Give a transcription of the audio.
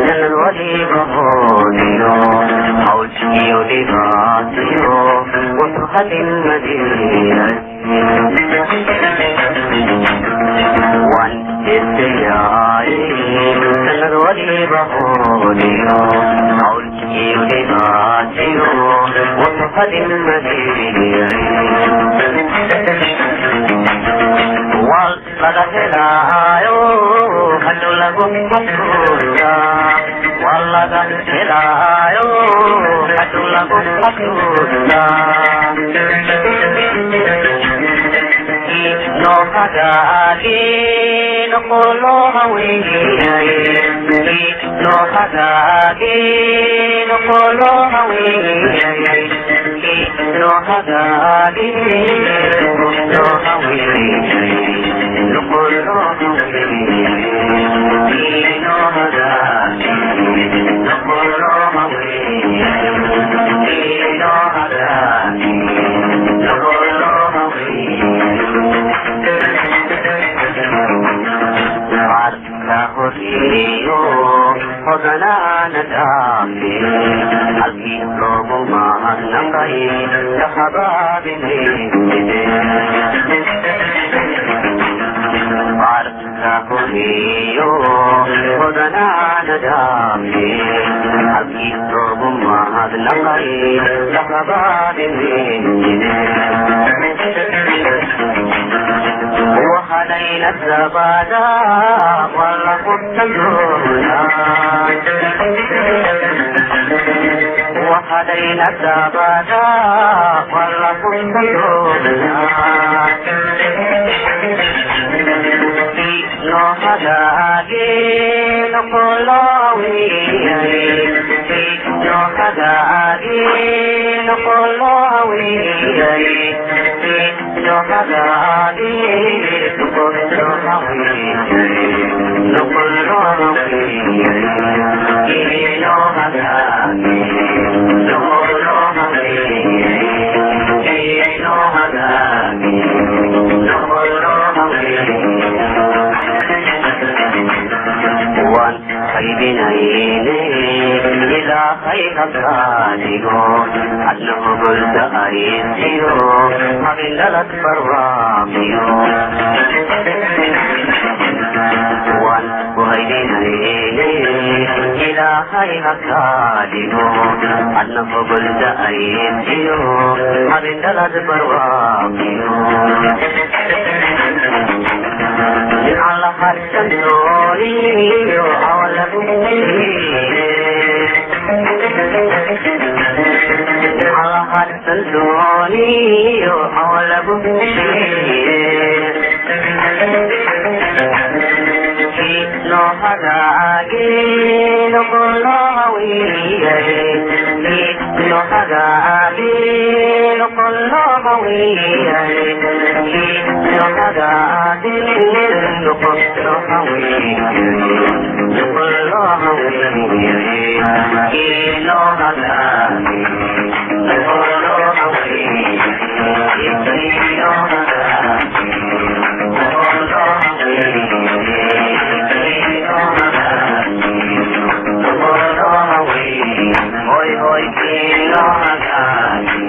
Sanad waliba hoodiyo hawlkiyo dhibaatiyo wuxuu hadin madiiray. Waan heesayaay, sanad waliba hoodiyo hawlkiyo dhibaatiyo wuxuu hadin madiiray. Wal laga helaayo hadhow lagu xasuustaa, wal laga helaayo hadhow lagu xasuustaa. Noo hagaagi noqoloo haweeyay, noo hagaagi noqoloo haweeyay, noo hagaagi noqoloo haweeyay, noqoloo haweeyay, noo hagaagi noqoloo haweeyay, noo hagaagi noqoloo haweeyay. Arka horiyo hodanaana dhaafe, halkii loogu mahadnaqay ka habaabinayside. Arka horiyo hodanaana dhaafe, halkii loogu mahadnaqay ka habaabinayside. وحلينا الزبادا ولا قلت، وحلينا الزبادا ولا قلت. Noo hagaagi noqolowiyay, noo hagaagi noqolowiyay, noo hagaagi noqolowiyay, noqolowiyay, noo hagaagi noqolowiyay, noo hagaagi noqolowiyay. Waan qaybinayne Ilaahay hakaadigo adna hogolda aysiyo habindhalad barwaaqiyo. Waan ku haybinayne Ilaahay hakaadigo adna hogolda aysiyo habindhalad barwaaqiyo. Alla harsan dooniyo awalagu, alla harsan dooniyo awalagu. Noo hagaagi noqolowiyay, noo hagaagi noqolowiyay, noo hagaagi noqolowiyay, noqolowiyay, noo hagaagi noqolowiyay, noo hagaagi noqolowiyay. Hoy hoy, noo hagaagi.